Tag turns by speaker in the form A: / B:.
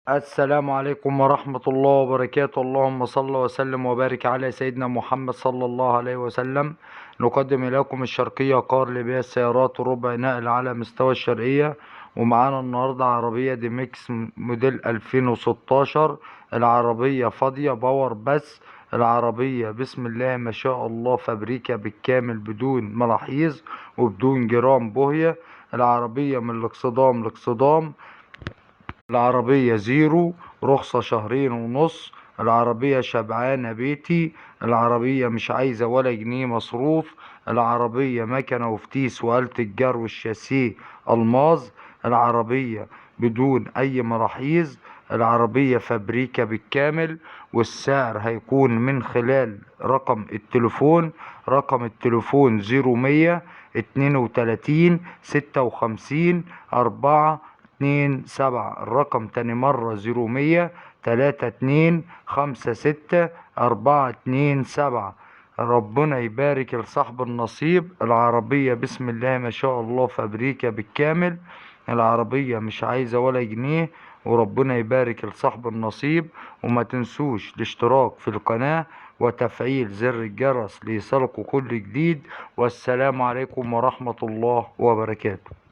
A: السلام عليكم ورحمة الله وبركاته. اللهم صل وسلم وبارك على سيدنا محمد صلى الله عليه وسلم. نقدم إليكم الشرقية كار لبيع السيارات وربع نقل على مستوى الشرقية. ومعانا النهاردة عربية ديمكس موديل 2016. العربية فاضية power بس. العربية بسم الله ما شاء الله فابريكا بالكامل بدون ملاحيظ وبدون جرام بوهية. العربية من الاقصدام لاقصدام. العربية زيرو، رخصة 2.5 شهر. العربية شبعانة بيتي. العربية مش عايزة ولا جنيه مصروف. العربية مكنة وفتيس وآلة الجر والشاسيه ألماظ. العربية بدون أي ملاحيظ. العربية فابريكا بالكامل. والسعر هيكون من خلال رقم التليفون. رقم التليفون 0100 32 56 4 27. الرقم تاني مرة 0100 32 56 427. ربنا يبارك لصاحب النصيب. العربية بسم الله ما شاء الله فابريكا بالكامل. العربية مش عايزة ولا جنيه، وربنا يبارك لصاحب النصيب. وما تنسوش الاشتراك في القناة وتفعيل زر الجرس ليصلكوا كل جديد. والسلام عليكم ورحمة الله وبركاته.